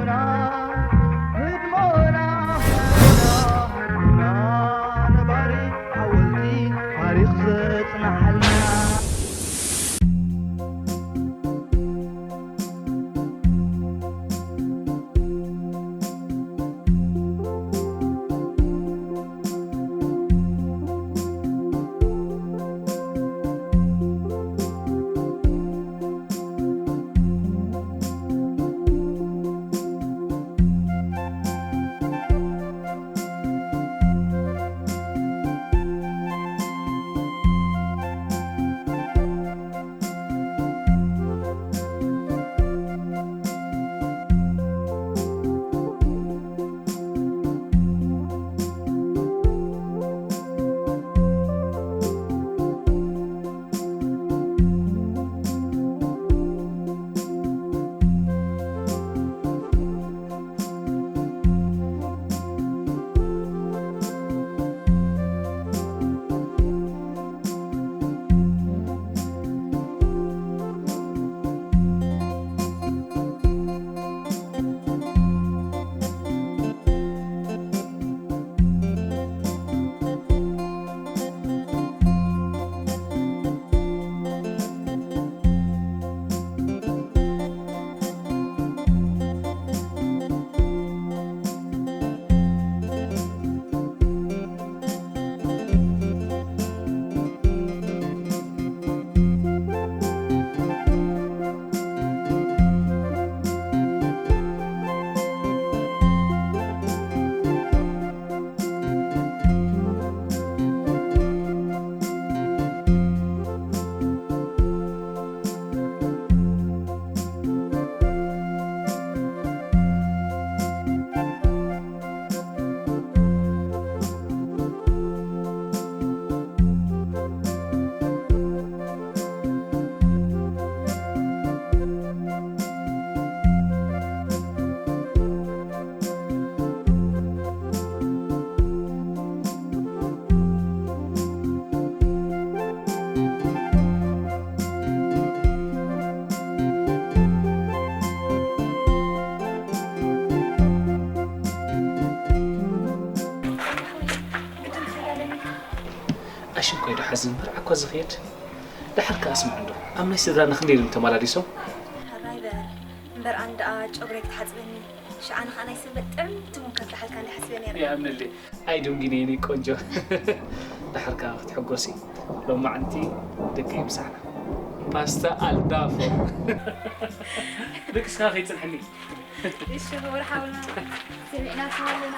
ህድሞና፣ ህድሞና፣ ህድሞና፣ ነባሪ ሓወልቲ ታሪኽ ዘጽንሓልና። ኣሽንኮይ ዶ ሓዚ እምበር ዓኳ ዝኽየድ? ደሓር ከኣ ስምዕ እንዶ፣ ኣብ ናይ ስድራና ክንደይ እዮም ተመላሊሶም? ሕራይ በል እምበር፣ ኣነ ደኣ ጨጉረይ ክትሓጽበኒ፣ ሽዓ ንኻ ናይ ሰብ በጣም ትሙን ከፍልሓልካ እንዳ ሓስበ ነይረ። ይኣምነለይ። ኣይደንጉይን እየ የኔ ቆንጆ። ደሓር ከኣ ክትሕጎሲ። ሎማዓንቲ ደቂ ምሳሕና ፓስታ ኣልዳፎ። ደቂ ስኻ ከይጽንሕኒ። እሺ፣ ክቡር ሓውና፣ ስሚዕና ክወልና።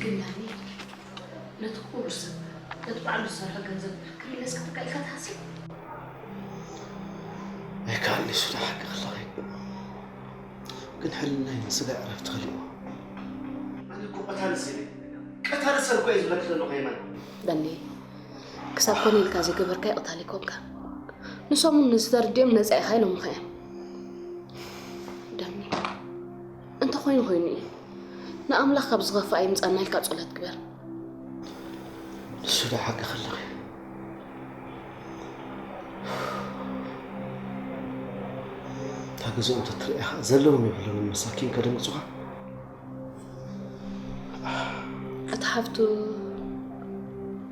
ግን ናኒ፣ ነቲ ኩሉ ሰብ፣ ነቲ ባዕሉ ዝሰርሖ ገንዘብ ክምለስ ክትካ ኢልካ ትሓስብ? ኣይከኣልን'ዩ፣ እሱ ንሓቂ ክለኸ ኣይግባእ። ግን ሕልናይ ንስጋ ዕረፍቲ ከሊእዎ። ኣነ እኮ ቀታሊ ሰብ እየ። ቀታሊ ሰብ እኮ እየ ዝብለኪ ዘለኹ የማን። ዳኒ፣ ክሳብ ኮነ ኢልካ ዘይገበርካዮ ቀታሊ ኣይኮንካን። ንሶም እውን ነዚ ተረዲኦም ነፃ ኢኻ ኢሎምኻ እዮም። ዳኒ፣ እንተኾይኑ ኮይኑ እዩ። ንኣምላኽ ካብ ዝኸፍእ ኣይምፃና ኢልካ ጸሎት ግበር። ንሱ ዶ ሓቂ ከለኺ እታ ገዝኦም ተትርእያ ኸኣ ዘለዎም የብሎምን መሳኪን ከደንግጹኻ። እታ ሓፍቱ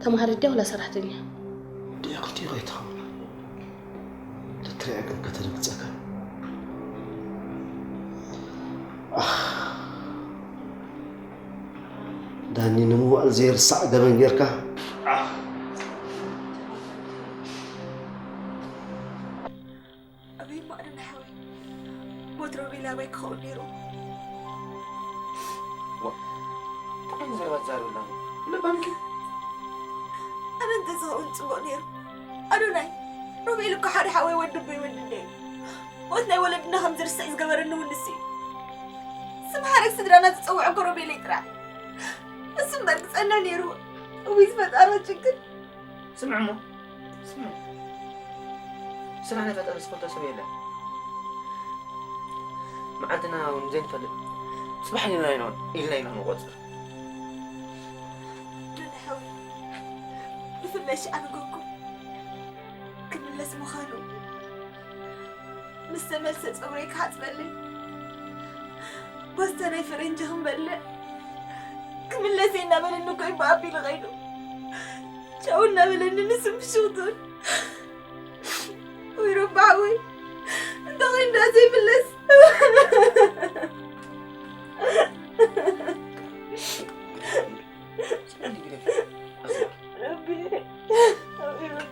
ተምሃሪት ድያ ወላ ሰራሕተኛ? ድያ ክልቲኡ ከይትኸውን። ተትርእያ ግን ከተደንግጸካ። ኣኽ፣ ዳኒ ንምዋል ዘይርሳዕ ገበን ጌርካ። ኣበይ ማዕድን ሓወይ? ሞት ሮቤል ኣበይ ክኸውን ነይሩ? እንታይ ዘረባ ትዛረብና? ለባምኪ ኣነ እንተዝኸውን ጽቡቕ ነይሩ። ኣዶናይ፣ ሮቤል እኮ ሓደ ሓወይ ወዲ ኣቦይ ወዲ ኣደይ እዩ። ሞት ናይ ወለድና ከም ዝርስዕ ዝገበረኒ እውን ንሱ እዩ። ስም ሓረግ ስድራና ዝጸውዐ እኮ ሮቤለይ ጥራሕ። እሱ እምበር ክጸንሕ ነይርዎ። እውይ ዝፈጣራ ችግር። ስምዕ እሞ ስምዕ። ስራሕ ናይ ፈጣሪ ዝፈልጦ ሰብ የለን። መዓልትና እውን ዘይንፈልጥ ጽባሕ ኢልና ኢና ኢልና ኢና ንቆጽር። ዱንያ ሓወይ ብፍላይ ሽዓ ንገኩ ክምለስ ምዃኑ ምስ ተመልሰ ጸጉረይ ክሓጽበለይ ፓስታ ናይ ፈረንጂ ክንበልዕ ክምለስ እየ እናበለኒ እኮ እዩ ብኣቢሉ ኸይዱ። ቻው እናበለኒ ንስም ብሽቕቱን ወይ ረባዕ ወይ እንተ ኸይኑ ደኣ ዘይምለስ ረቢ ረቢ ረቢ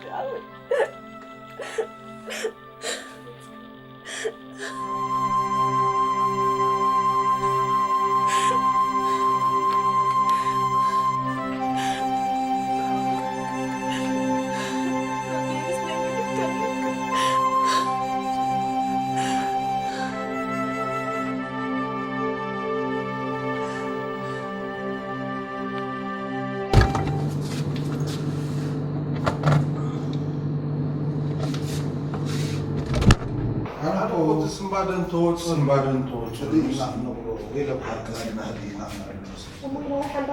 ስምባደን ተወፁ ስምባደን ተወፁ ርኢና ክነብሮ ወይ ለብሓቂ ርኢና ህሊና ክነብሮ እሞ ይነውሕ እንዶ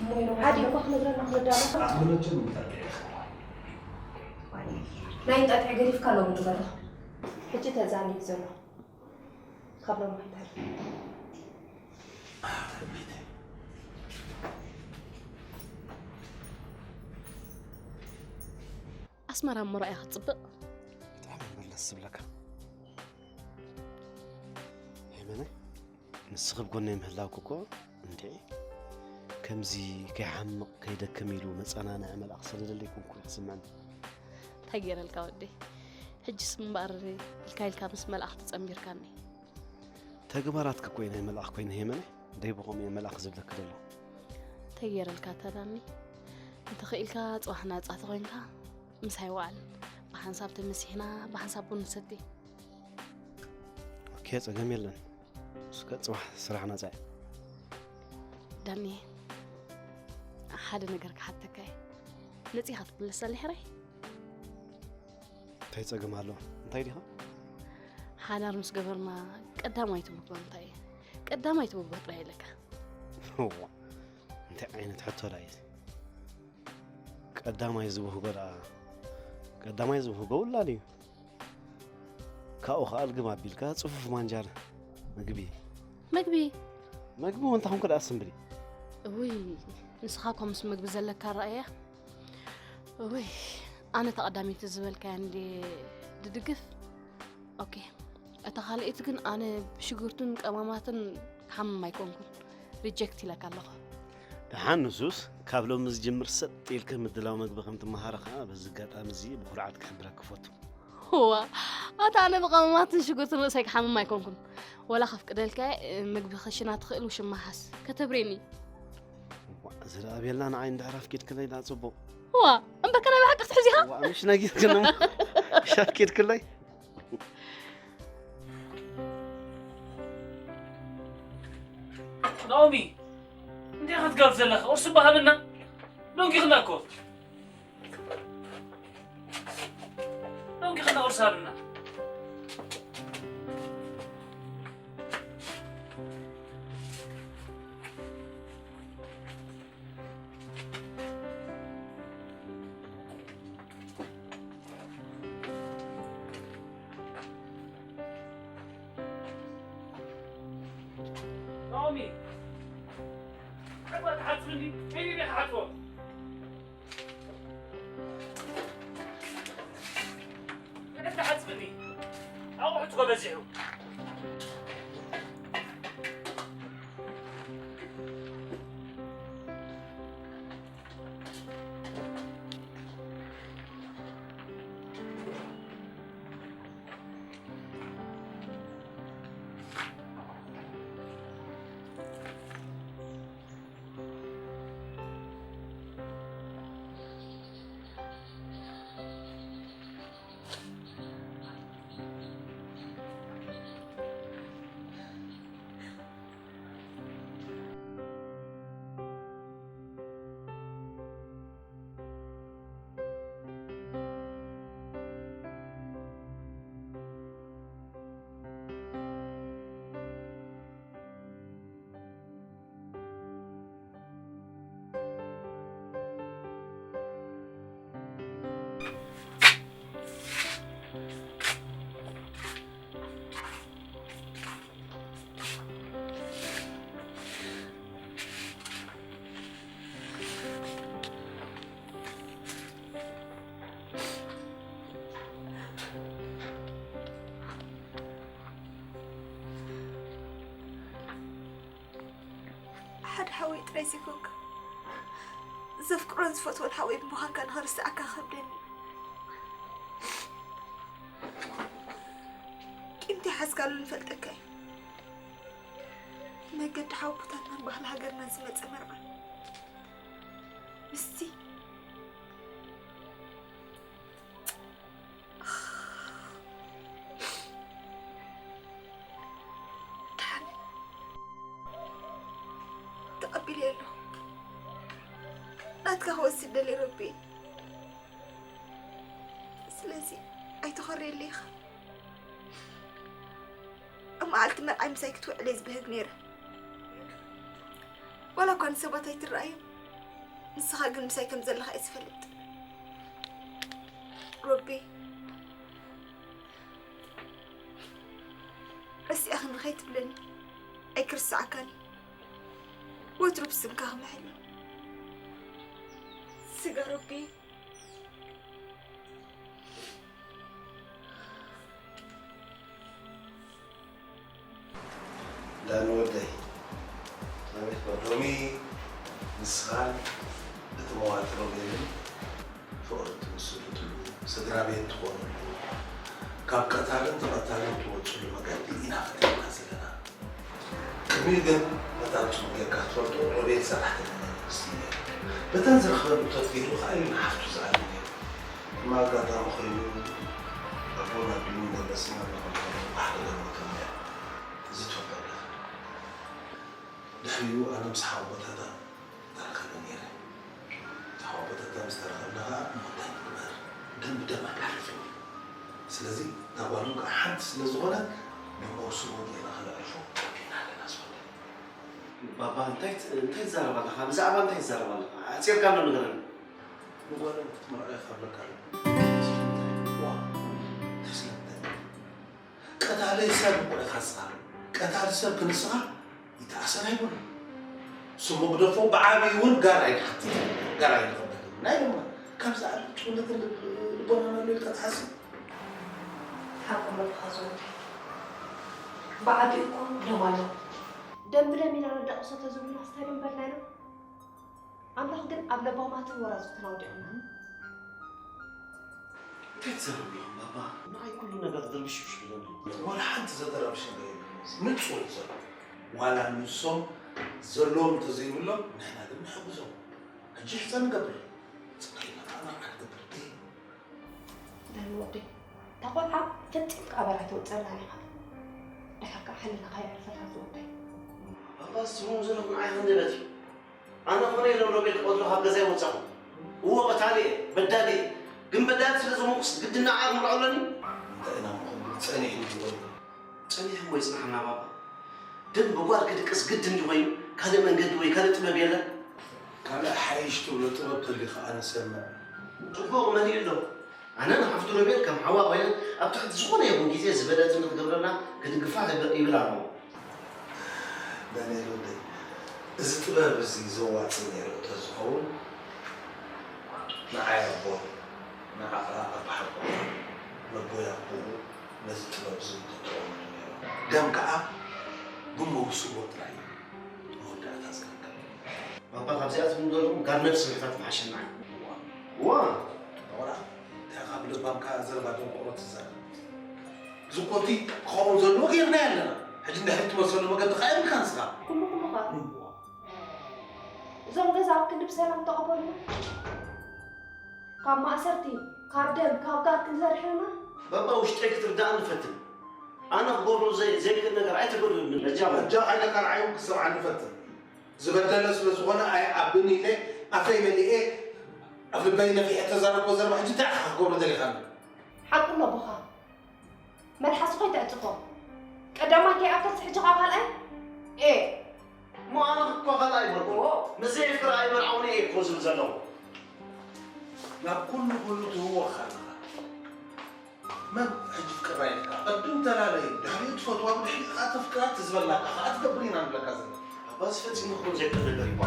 እሞ ይነውሕ ሓዲ እኮ ክነግረና ክወዳእና ኣኽሊ መቸም ይጠቅዕ ናይ እንጣጥዕ ገዲፍካ ሎም ንበላ ሕጂ ተዛኒዩ ዘሎ ካብ ሎም ኣይተርፍ ኣስመራ እሞ ርኣያ ክትፅብቕ። ብጣዕሚ መለስ ዝብለካ። ሄመነ፣ ንስኺ ኣብ ጎነይ ምህላውኪ እኮ እንድዒ ከምዚ ከይሓምቕ ከይደክም ኢሉ መጸናንዒ መልኣኽ ሰደደለይ ኮንኩ እዩ ዝስምዐኒ። እንታይ ገይረልካ ወደይ? ሕጅስ እምበኣር ኢልካ ኢልካ ምስ መላእኽቲ ጸንቢርካኒ። ተግባራትኪ እኮ እዩ ናይ መልኣኽ ኮይኑ ሄመነ። ደይ ብኸምኡ እየ መልኣኽ ዝብለኪ ዘለኹ። እንታይ ገይረልካ እታ ዳኒ? እንተኽኢልካ ጽባሕ ናጻ ተኾይንካ ምሳይ ውዓል። ብሓንሳብ ተመሲሕና ብሓንሳብ ቡን ንሰቲ። ኦኬ፣ ጸገም የለን። እስከ ጽባሕ ስራሕ ናጻ እየ። ዳኒ፣ ሓደ ነገር ክሓተካ እየ። ነጺኻ ትምለስ ኣለይ ሕራይ? እንታይ ጸገም ኣሎ? እንታይ ዲኻ? ሓዳር ምስ ገበርና ቀዳማይ ትብህጎ እንታይ እዩ? ቀዳማይ ትብህጎ ጥራይ ኣለካ። እዋ፣ እንታይ ዓይነት ሕቶ ዳ እዩ? ቀዳማይ ዝብህጎ ደኣ ቀዳማይ ዝብህጎ ውላድ እዩ። ካብኡ ኸኣ ልግብ ኣቢልካ ጽፉፍ ማንጃር ምግቢ። ምግቢ? ምግቢ እውን እንተኾንኩ ደኣ ስምብሊ። እውይ፣ ንስኻ እኮ ምስ ምግቢ ዘለካ ኣረኣእያ። እውይ፣ ኣነ እታ ቀዳመይቲ ዝበልካያ እንድየ ድድግፍ። ኦኬ፣ እታ ካልኣይቲ ግን ኣነ ብሽጉርትን ቀማማትን ክሓምም ኣይኮንኩን። ሪጀክት ኢለካ ኣለኹ። ደሓን ንሱስ፣ ካብ ሎሚ ዝጅምር ሰጥ ኢልኪ ምድላው መግቢ ከም ትመሃሪ ኸኣ በዚ ኣጋጣሚ እዚ ብኹርዓት ክሕብረኪ እፈቱ። እዋ፣ ኣታ ኣነ ብቐመማትን ሽጉርትን ርእሰይ ክሓምም ኣይኮንኩን። ወላ ከፍቅደልካ እየ፣ ምግቢ ክሽና ትኽእል ውሽማ ሓዝ። ከተብሬኒ። እዋ፣ እዚ ደኣ ቤላ ንዓይ እንድሕር ኣፍቂድክለይ ደኣ ጽቡቕ። እዋ፣ እምበርከ ናይ ብሓቂ ክትሕዝ ኢኻ? እዋ፣ ምሽ ነጊርክኒ እሞ። ምሽ ኣፍቂድክለይ? ናኦሚ፣ እንታይ ክትጋብ ዘለኻ? ቁርሲ እባ ሃብና። ደንጊኽና እኮ። ደንጊኽና፣ ቁርሲ ሃብና። ናኦሚ፣ ዕግባ ትሓጽብኒ፣ ከይደ ኢኻ ሓጽቦ። ዕግባ ትሓጽብኒ፣ ኣቑሑት እኮ በዚሑ። ሓደ ሓወይ ጥራይ ዘይኮንካ፣ ዘፍቅሮን ዝፈትዎን ሓወይ ብምዃንካ ንኽርስዓካ ከብደኒ። ቂም እንተይሓዝካሉ ንፈልጠካ እዩ። መገዲ ሓወቦታትናን ባህሊ ሃገርናን ዝመጸ መርዓ ምስቲ ደሓን ተቐቢለዮ ኣለኹ። ናትካ ክወስድ ደልየ ረቢ። ስለዚ ኣይተኾርየለይ ኢኻ። ኣብ መዓልቲ መርዓይ ምሳይ ክትውዕል እየ ዝብህግ ነይረ። ዋላ እኳ ንሰባት ኣይትረኣዮም፣ ንስኻ ግን ምሳይ ከም ዘለኻ እየ ዝፈልጥ። ሮቢ፣ ረሲኣኽኒ ከይትብለኒ፣ ኣይክርስዓካን እየ። ወትሩ ብስምካ ክምሕል እየ። ስጋ ሮቢ። ዳኒ ወደይ፣ ኣቤት በሎሚ፣ ንስኻን እቲ መዋቲ ሮቤልን ፍቕሪ ትምስርትሉ፣ ስድራ ቤት ትኾኑሉ፣ ካብ ቀታልን ተቐታልን ትወፅሉ መገዲ ኢና ፈጢርና ዘለና። ቅድሚኡ ግን ነታ ጽቡቕ ጌርካ ትፈልጦ ሮቤል ሰራሕተኛ ናይ መንግስቲ እዩ ነይሩ። በተን ዝረኽበሉ እቶት ገይሩ ኸኣ እዩ ንሓፍቱ ዝኣሊ ነይሩ። እማ ኣጋጣሚ ኾይኑ ኣቦና ቢኒ ደበስና እናቐበሉ ባሕሪ ገሞቶም ነይሩ። እዚ ትፈልጦ ኣለኻ። ድሕሪኡ ኣነ ምስ ሓወቦታታ ተራኸበ ነይረ። ተሓዋወጠታ ምስ ተረኸብና ኸዓ እሞ እንታይ ንግበር? ደም ብደም ኣይሓልፍን እዩ። ስለዚ እታ ጓሎም ከዓ ሓንቲ ስለ ዝኾነት ንመውስቦ ጌርና ከነዕርፎ ጸኒሕና ኣለና ዝወደይ። ባባ እንታይ ት-፣ እንታይ ትዛረብ ኣለኻ? ብዛዕባ እንታይ ትዛረብ ኣለኻ? ኣጺርካ ኣሎ ንገረኒ። ንጓሎም ክትምርዖ እየ ካብ ለካ ኣሎ። ዋ፣ እንታይ ስለምንታይ? ቀታሊ ሰብ እኮ ኢኻ ንስኻ። ቀታሊ ሰብ ክንስኻ ይተኣሰር ኣይብሉን። ስሙ ግደፎ፣ ብዓብዩ እውን ጋር ኣይንሓትት፣ ጋር ኣይንቕበልን። ናይ ድማ ካብዚ ዓለም ጭውነትን ልብ-፣ ልቦናን ኣሎ ኢልካ ትሓስብ? ሓቆም ኣለኻ ዝወደይ። ብዓብዩ እኮ ደም ኣለዎ። ደም ብደም ኢና ንደቅሶ ተዝብሉና ስታድዮም በልናዮ። ኣምላኽ ግን ኣብ ለባማትን ወራዙትን ኣውዲቑና። እንታይ ትዛረቡ ኣለኹም ባባ? ንዓይ ኩሉ ነገር ድርብሽብሽ ኢሉኒ። ዋላ ሓንቲ ዘተረብሽ ነገር የለን። ንጹር እዩ ዘሎ። ዋላ ንሶም ዘለዎም እንተዘይብሎም ንሕና ግን ንሕግዞም። ሕጂ ሕጸ ንገብር። ጽባሕ ኢልና ከዓ መርዓ ንገብር። ዳኒ ወደይ፣ እታ ቆልዓ ፈጺምካ ኣባል ኣይተውፅኣላን ኢኻ። ድሓር ከዓ ሕልናኻ የዕርፈልካ ዝወደይ። ኣባስ ትብሉ ዘለኹም ንዓይ ሃንደበት እዩ። ኣነ ኮነ ኢሎም ሮቤል ክቐትሎ ካብ ገዛይ ወጻኹ። እዎ ቀታሊ እየ፣ በዳሊ እየ። ግን በዳሊ ስለ ዝኾንኩስ ግድን ንዓኣ ክምርዖ ኣለኒ? እንታይ ኢና ንኽብል? ጸኒሑ እዩ ዝበሉ። ጸኒሑ እሞ ይጽናሕና ባባ። ደም ብጓል ክድቅስ ግድን ድዩ ኮይኑ? ካልእ መንገዲ ወይ ካልእ ጥበብ የለን? ካልእ ሓይሽ ትብሎ ጥበብ ተልዩ ከኣ ንሰምዕ። ጽቡቕ መሊኡ ኣሎ። ኣነ ንሓፍቱ ሮቤል ከም ሓዋ ኮይነ ኣብ ትሕቲ ዝኾነ ይኹን ግዜ ዝበለጸ ንክትገብረልና ክድግፋ ይብል ኣለኹ። ዳንኤል ወደይ፣ እዚ ጥበብ እዚ ዘዋጽእ ነይሩ እንተዝኸውን፣ ንዓይ ኣቦ፣ ንዓኻ ኣቦ ሓቆ፣ ነቦይ ኣቦኡ ነዚ ጥበብ እዚ ምተጠቐመሉ ነይሮም። ደም ከኣ ብመውስቦ ጥራይ እዩ መወዳእታ ዝረክብ። ባባ፣ ካብዚኣቶም ንገርኹም ጋር ነብሲ ምሕታት ምሓሸና እዩ። ዋ! ዋ! ኖራ፣ እንታይ ካብ ልባምካ ዘረባ ደንቆሮ ትዛረብ? እዚ ኮቲ ክኸውን ዘለዎ ጌርናዮ ኣለና። ሕጂ እንድሕር ትመልሰሉ መገዲ ከኣ የብልካን ንስኻ። ኩሉ ኩሉ ኸኣ። እዋ። እዞም ገዛ ኣብ ክንዲ ብሰላም ተቐበሉና። ካብ ማእሰርቲ፣ ካብ ደም፣ ካብ ጋር ክንዘርሕልና። ባባ፣ ውሽጠይ ክትርዳእኒ ፈትን። ኣነ ክገብሮ ዘይ-፣ ዘይክእል ነገር ኣይተገድሉኒ። በጃኻ። በጃኻ ኢለካ ንዓይ እውን ክትሰምዓኒ ፈትን። ዝበደለ ስለ ዝኾነ ኣይዓብን ኢለ ኣፈይ መሊኤ ኣብ ልበይ ነፊሐ ተዛረብኩዎ ዘረባ ሕጂ እንታይ ኢኻ ክትገብሮ ደሊኻኒ? ሓቂ ኣሎ ኣቦኻ። መልሓስኹ ኣይተዕጽፎ። ቀዳማይ ከይኣክልሲ ሕጂ ኸኣ ካልኣይ? ኤ። እሞ ኣነ እኮ ካልኣይ ኣይበልኩን። ኦ። ምስ ዘየፍቅራ ኣይመርዓውን እየ እኮ ዝብል ዘለኹ። ናብ ኩሉ ኩሉ ትህወኽ ኣለኻ። መን ሕጂ ፍቅራ ኢልካ? ቅድም ተላለዩ፣ ድሕሪኡ ትፈትዋ፣ ብድሕሪኡ ከኣ ተፍቅራ ትዝበላካ ከኣ ትገብር ኢና ንብለካ ዘለና። ኣባስ ፈጺሙ ክኸውን ዘይክእል ነገር እዩ እኳ።